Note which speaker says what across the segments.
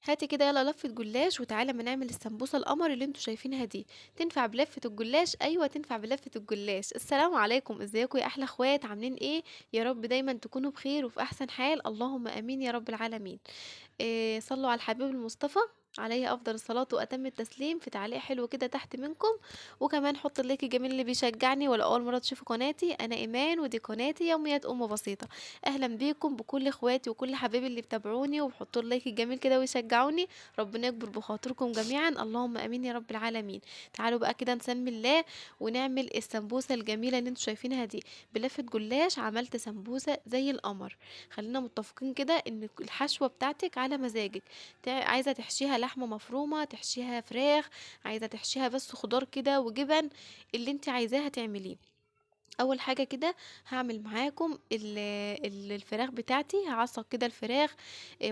Speaker 1: هاتي كده يلا لفة جلاش وتعالى ما نعمل السمبوسة القمر اللي انتوا شايفينها دي. تنفع بلفة الجلاش؟ ايوه تنفع بلفة الجلاش. السلام عليكم، ازيكم يا احلى اخوات، عاملين ايه؟ يا رب دايما تكونوا بخير وفي احسن حال، اللهم امين يا رب العالمين. صلوا على الحبيب المصطفى عليه افضل الصلاة واتم التسليم. في تعليق حلو كده تحت منكم، وكمان حط ال like الجميل اللي بيشجعني. ولا اول مرة تشوفوا قناتي، انا ايمان ودي قناتي يوميات ام بسيطة. اهلا بيكم بكل اخواتي وكل حبايبي اللي بتابعوني وبحطوا ال like الجميل كده ويشجعوني، ربنا يكبر بخاطركم جميعا، اللهم امين يا رب العالمين. تعالوا بقى كده نسمي الله ونعمل السمبوسه الجميلة اللي انتوا شايفينها دي بلفه جلاش. عملت سمبوسة زي القمر. خلينا متفقين كده ان الحشوه بتاعتك على مزاجك، عايزه تحشيها لحمه مفرومه، تحشيها فراخ، عايزه تحشيها بس خضار كده وجبن، اللي انت عايزاها تعمليه. اول حاجة كده هعمل معاكم الفراخ بتاعتي. هعصق كده الفراخ،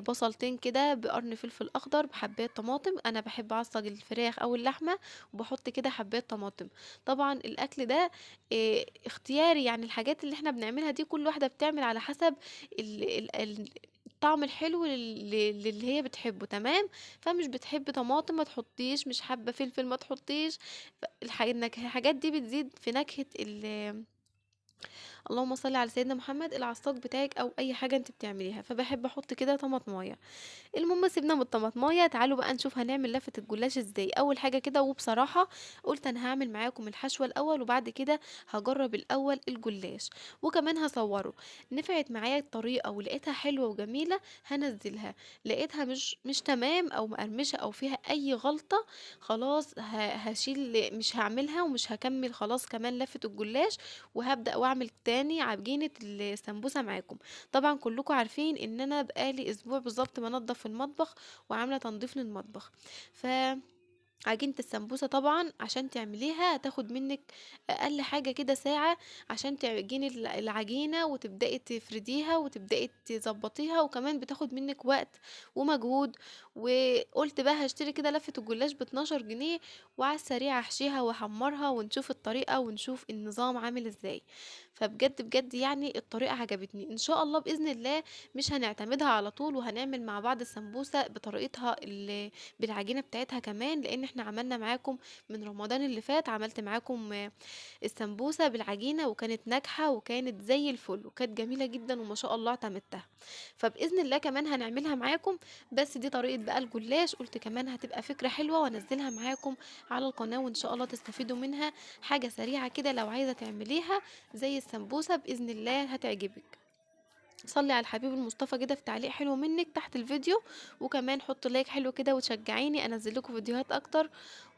Speaker 1: بصلتين كده بقرن فلفل اخضر بحبايه طماطم. انا بحب اعصج الفراخ او اللحمة وبحط كده حبايه طماطم. طبعا الاكل ده، اختياري، يعني الحاجات اللي احنا بنعملها دي كل واحدة بتعمل على حسب الطعم الحلو للي هي بتحبه، تمام؟ فمش بتحب طماطم ما تحطيش، مش حابة فلفل ما تحطيش. الحاجات دي بتزيد في نكهة اللهم صل على سيدنا محمد، العصاج بتاعك او اي حاجة انت بتعمليها. فبحب احط كده طماطمايه. المهم سيبنا من الطماطمايه، تعالوا بقى نشوف هنعمل لفه الجلاش ازاي. اول حاجة كده، وبصراحة قلت انا هعمل معاكم الحشوه الاول وبعد كده هجرب الاول الجلاش وكمان هصوره. نفعت معايا الطريقة ولقيتها حلوة وجميلة هنزلها، لقيتها مش تمام او مقرمشه او فيها اي غلطه خلاص هشيل، مش هعملها ومش هكمل خلاص كمان لفه الجلاش، وهبدا واعمل تاني عجينه السمبوسه معاكم. طبعا كلكم عارفين ان انا بقالي اسبوع بالظبط بنضف المطبخ وعامله تنظيف للمطبخ. ف عجينة السمبوسة طبعا عشان تعمليها هتاخد منك اقل حاجة كده ساعة عشان تعجني العجينة وتبدأي تفرديها وتبدأي تظبطيها، وكمان بتاخد منك وقت ومجهود. وقلت بقى هشتري كده لفة الجلاش باتناشر جنيه وعلى السريع احشيها واحمرها ونشوف الطريقة ونشوف النظام عامل ازاي. فبجد بجد الطريقة عجبتني. ان شاء الله بإذن الله مش هنعتمدها على طول، وهنعمل مع بعض السمبوسة بطريقتها بالعجينة بتاعتها كمان، لان احنا عملنا معاكم من رمضان اللي فات، عملت معاكم السمبوسة بالعجينة وكانت ناجحة وكانت زي الفل وكانت جميلة جدا وما شاء الله اعتمدتها. فبإذن الله كمان هنعملها معاكم، بس دي طريقة بقى الجلاش، قلت كمان هتبقى فكرة حلوة وانزلها معاكم على القناة وان شاء الله تستفيدوا منها. حاجة سريعة كده لو عايزة تعمليها زي السمبوسة بإذن الله هتعجبك. صلي على الحبيب المصطفى كده في تعليق حلو منك تحت الفيديو، وكمان حط لايك حلو كده وتشجعيني انزل لكم فيديوهات اكتر.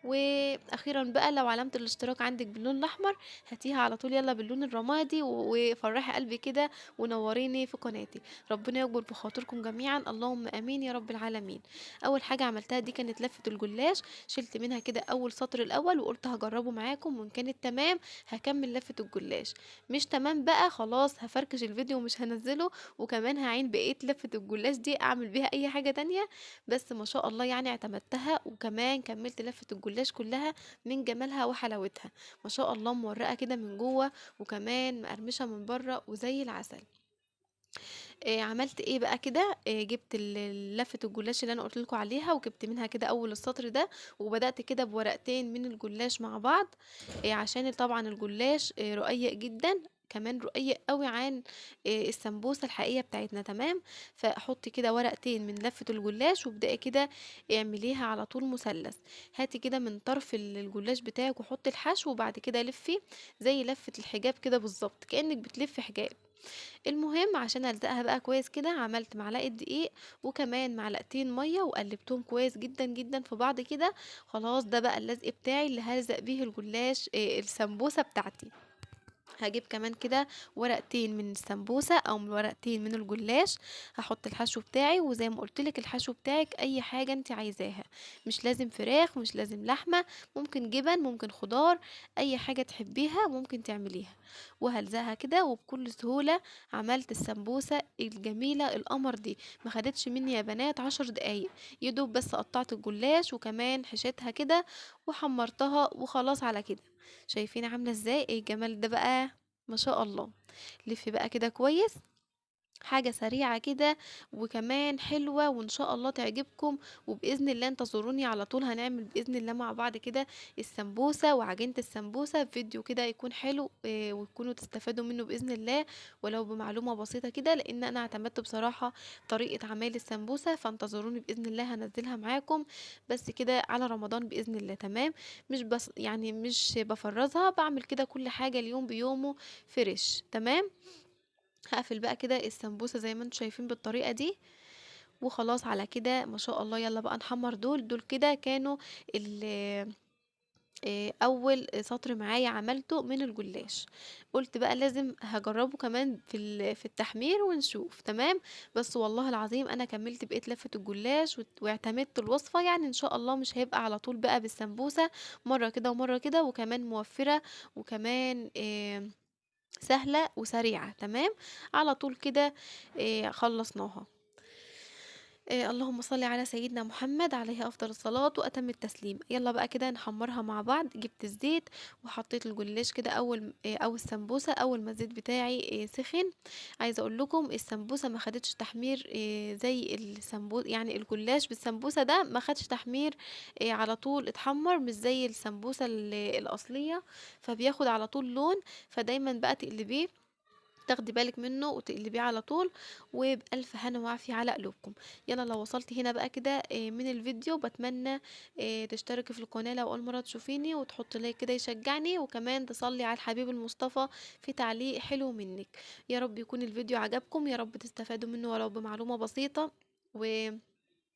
Speaker 1: واخيرا بقى لو علامة الاشتراك عندك باللون الاحمر هاتيها على طول يلا باللون الرمادي، وفرحي قلبي كده ونوريني في قناتي. ربنا يكبر بخاطركم جميعا، اللهم امين يا رب العالمين. اول حاجة عملتها دي كانت لفة الجلاش، شلت منها كده اول سطر الاول وقلت هجربه معاكم، وان كانت تمام هكمل لفة الجلاش، مش تمام بقى خلاص هفركش الفيديو ومش هنزله، وكمان هعين بقية لفة الجلاش دي اعمل بيها اي حاجة تانية. بس ما شاء الله اعتمدتها، وكمان كملت لفة الجلاش كلها من جمالها وحلاوتها، ما شاء الله مورقة كده من جوه وكمان مقرمشة من بره وزي العسل. عملت ايه بقى كده؟ جبت لفة الجلاش اللي انا قلت لكم عليها، وجبت منها كده اول السطر ده، وبدأت كده بورقتين من الجلاش مع بعض، عشان طبعا الجلاش، رقيق جدا، كمان رقيق قوي عن السمبوسة الحقيقية بتاعتنا، تمام؟ فحطي كده ورقتين من لفة الجلاش وابدأي كده اعمليها على طول مثلث. هاتي كده من طرف الجلاش بتاعك وحطي الحشو، وبعد كده لفي زي لفة الحجاب كده بالظبط، كأنك بتلفي حجاب. المهم عشان الزقها بقى كويس كده عملت معلقة دقيق وكمان معلقتين مية وقلبتهم كويس جدا جدا في بعض كده. خلاص ده بقى اللزق بتاعي اللي هلزق بيه الجلاش، السمبوسة بتاعتي. هجيب كمان كده ورقتين من السمبوسة او من ورقتين من الجلاش، هحط الحشو بتاعي، وزي ما قلتلك الحشو بتاعك اي حاجة انت عايزاها، مش لازم فراخ مش لازم لحمة، ممكن جبن ممكن خضار، اي حاجة تحبيها ممكن تعمليها. وهلزقها كده، وبكل سهولة عملت السمبوسة الجميلة القمر دي. ما خدتش مني يا بنات 10 دقايق، يدوب بس قطعت الجلاش وكمان حشيتها كده وحمرتها وخلاص على كده. شايفين عاملة ازاي؟ ايه الجمال ده بقى ما شاء الله. لفي بقى كده كويس. حاجة سريعة كده وكمان حلوة، وإن شاء الله تعجبكم، وبإذن الله انتظروني على طول. هنعمل بإذن الله مع بعض كده السمبوسة وعجينة السمبوسة، فيديو كده يكون حلو، وتكونوا تستفادوا منه بإذن الله ولو بمعلومة بسيطة كده، لأن أنا اعتمدت بصراحة طريقة عمايل السمبوسة، فانتظروني بإذن الله هنزلها معاكم بس كده على رمضان بإذن الله. تمام، مش بس يعني مش بفرزها، بعمل كده كل حاجة اليوم بيومه فريش. تمام، هقفل بقى كده السمبوسة زي ما انتم شايفين بالطريقة دي، وخلاص على كده ما شاء الله. يلا بقى نحمر دول. دول كده كانوا اول سطر معايا عملته من الجلاش، قلت بقى لازم هجربه كمان في التحمير ونشوف. تمام، بس والله العظيم انا كملت بقيت لفة الجلاش واعتمدت الوصفة، يعني ان شاء الله مش هيبقى على طول بقى بالسمبوسة، مرة كده ومرة كده، وكمان موفرة وكمان سهلة وسريعة. تمام، على طول كده، خلصناها. اللهم صل على سيدنا محمد عليه افضل الصلاة واتم التسليم. يلا بقى كده نحمرها مع بعض. جبت الزيت وحطيت الجلاش كده او السمبوسة اول ما الزيت بتاعي سخن. عايزة اقول لكم السمبوسة ما خدتش تحمير، زي السمبو-، يعني الجلاش بالسمبوسة ده ما خدش تحمير، على طول اتحمر، مش زي السمبوسة الاصلية، فبياخد على طول لون. فدايما بقى تقلبيه، تاخدي بالك منه وتقلبيه على طول، وبألف هنا وعافية على قلوبكم. يلا لو وصلتي هنا بقى كده، من الفيديو، بتمنى، تشتركي في القناة لو أول مرة تشوفيني، وتحطي لايك كده يشجعني، وكمان تصلي على الحبيب المصطفى في تعليق حلو منك. يا رب يكون الفيديو عجبكم، يا رب تستفادوا منه ولو بمعلومة بسيطة، و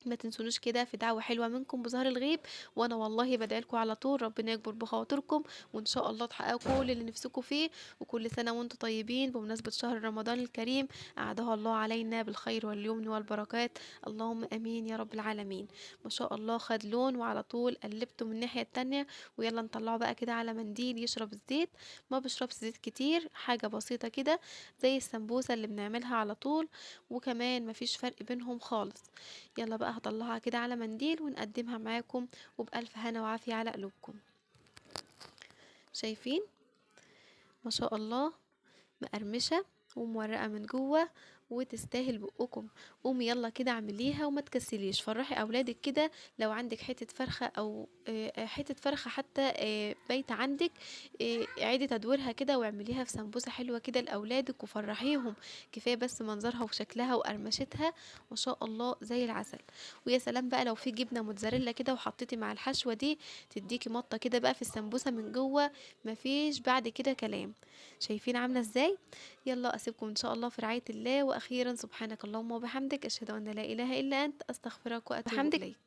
Speaker 1: ما تنسونوش كده في دعوة حلوة منكم بظهر الغيب. وانا والله بدعي لكم على طول، ربنا يكبر بخواطركم، وان شاء الله تحققوا كل اللي نفسكم فيه. وكل سنة وانتم طيبين بمناسبة شهر رمضان الكريم، أعاده الله علينا بالخير واليمن والبركات، اللهم امين يا رب العالمين. ما شاء الله خد لون، وعلى طول قلبته من الناحية التانية. ويلا نطلعه بقى كده على منديل يشرب الزيت، ما بشربش زيت كتير، حاجة بسيطة كده زي السمبوسة اللي بنعملها على طول، وكمان مفيش فرق بينهم خالص. يلا بقى هطلعها كده على منديل ونقدمها معاكم، وبألف هنا وعافية على قلوبكم. شايفين ما شاء الله مقرمشة ومورقة من جوه وتستاهل بقكم. قومي يلا كده اعمليها وما تكسليش، فرحي اولادك كده. لو عندك حتة فرخة او، حتة فرخة حتى، بايتة عندك، اعيدي تدويرها كده واعمليها في سمبوسة حلوة كده لاولادك وفرحيهم. كفاية بس منظرها وشكلها وقرمشتها ما شاء الله زي العسل. ويا سلام بقى لو في جبنة موتزاريلا كده وحطيتي مع الحشوة دي، تديكي مطة كده بقى في السمبوسة من جوه، مفيش بعد كده كلام. شايفين عاملة ازاي؟ يلا اسيبكم ان شاء الله في رعاية الله. واخيرا سبحانك اللهم وبحمدك، اشهد ان لا اله الا انت، استغفرك واتوب
Speaker 2: بحمدك.
Speaker 1: اليك.